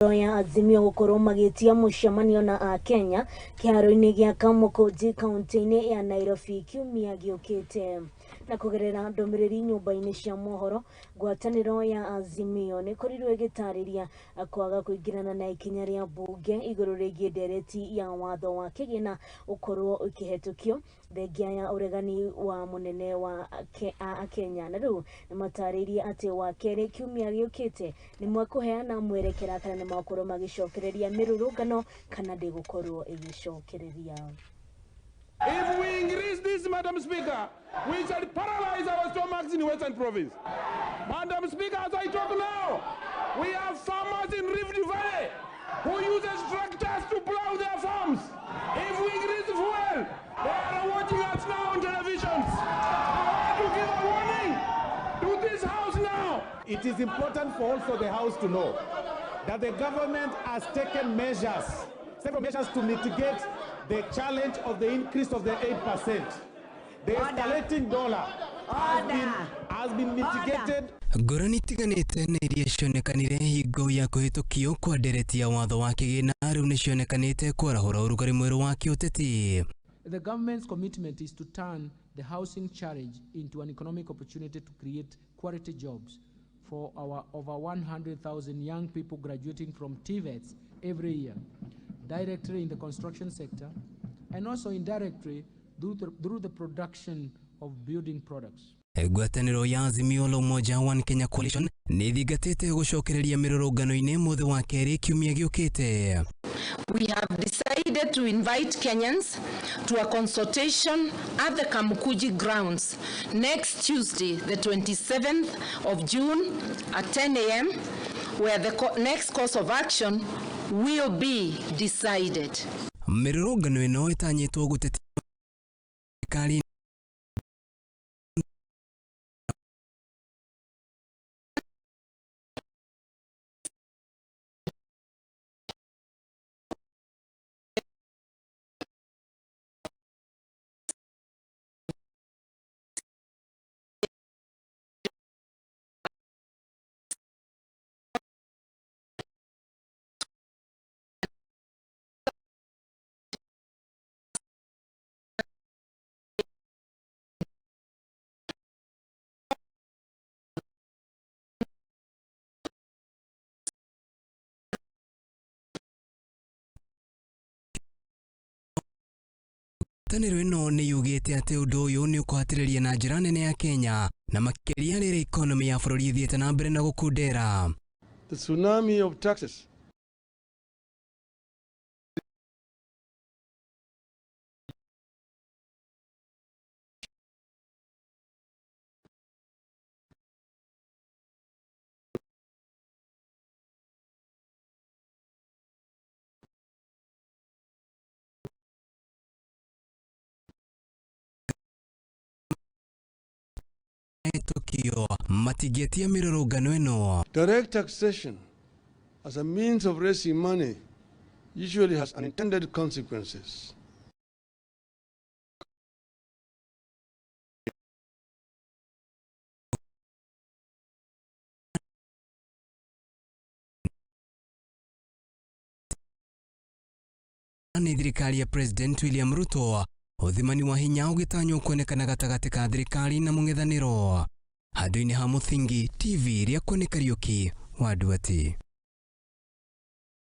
Ya Azimio gũkorwo magĩtia mũcemanio na Akenya kĩharo-inĩ gĩa Kamukunji kaunti-inĩ ya Nairobi kiumia gĩũkĩte. Na kũgerera ndũmĩrĩri nyũmba-inĩ cia mohoro, ngwatanĩro ya Azimio nĩ ĩkorirwo ĩgĩtarĩria kwaga kũingĩrana na ikinya rĩa mbunge igũrũ rĩgiĩ ndereti ya watho wa kĩgĩna ũkorwo ũkĩhetũkio, thengia ya ũregani wa mũnene wa Akenya. Na rĩu nĩ matarĩirie atĩ wakerĩ kiumia gĩũkĩte nĩ mekũheana mwerekera kana nĩ makorwo magĩcokereria mĩrũrũngano kana ndĩgũkorwo ĩgĩcokereria. If we increase this, Madam Speaker, we shall paralyze our stomachs in Western Province. Madam Speaker, as I talk now, we have farmers in Rift Valley who uses tractors to plow their farms. If we increase fuel, they are watching us now on televisions. I want to give a warning to this house now. It is important for also the house to know that the government has taken measures, several measures to mitigate the challenge of the increase of the 8%. The escalating dollar has been mitigated. Ngũrani itiganĩte na iria cionekanire hingo ya kũhĩtũkio kwa ndereti ya watho wa kĩgĩna rĩu nĩ cionekanĩte kwarahũra ũrugarĩ mwerũ wa kĩũteti. The government's commitment is to turn the housing challenge into an economic opportunity to create quality jobs for our over 100,000 young people graduating from TVETs every year, directly in the construction sector and also indirectly through the production of building products. Ngwatanĩro ya Azimio la Umoja One Kenya Coalition nĩ ĩthingatĩte gũcokereria mĩrũrũngano-inĩ mũthĩ wa kerĩ kiumia gĩũkĩte. We have decided to invite Kenyans to a consultation at the Kamukunji grounds next Tuesday, the 27th of June at 10 a.m., where the next course of action will be decided. Mĩrũrũngano ĩno ĩtanyĩtwo gũtetia thirikari. Ngwatanĩro ĩno nĩ yugĩte atĩ ũndũ ũyũ nĩ ũkũhatĩrĩria na njĩra nene ya Kenya na makĩria rĩrĩa ikonomi ya bũrũri ĩthiĩte na mbere na gũkundera. The tsunami of taxes Hetũkio matingĩtia mĩrũrũngano ĩno. Direct taxation as a means of raising money usually has unintended consequences. Nĩ thirikari ya President William Ruto, ũthimani wa hinya ũgĩtanywo kuonekana gatagatĩ ka thirikari na mũng'ethanĩro. Handũ-inĩ ha Mũthingi TV rĩa kuoneka Kariũki wa Nduati.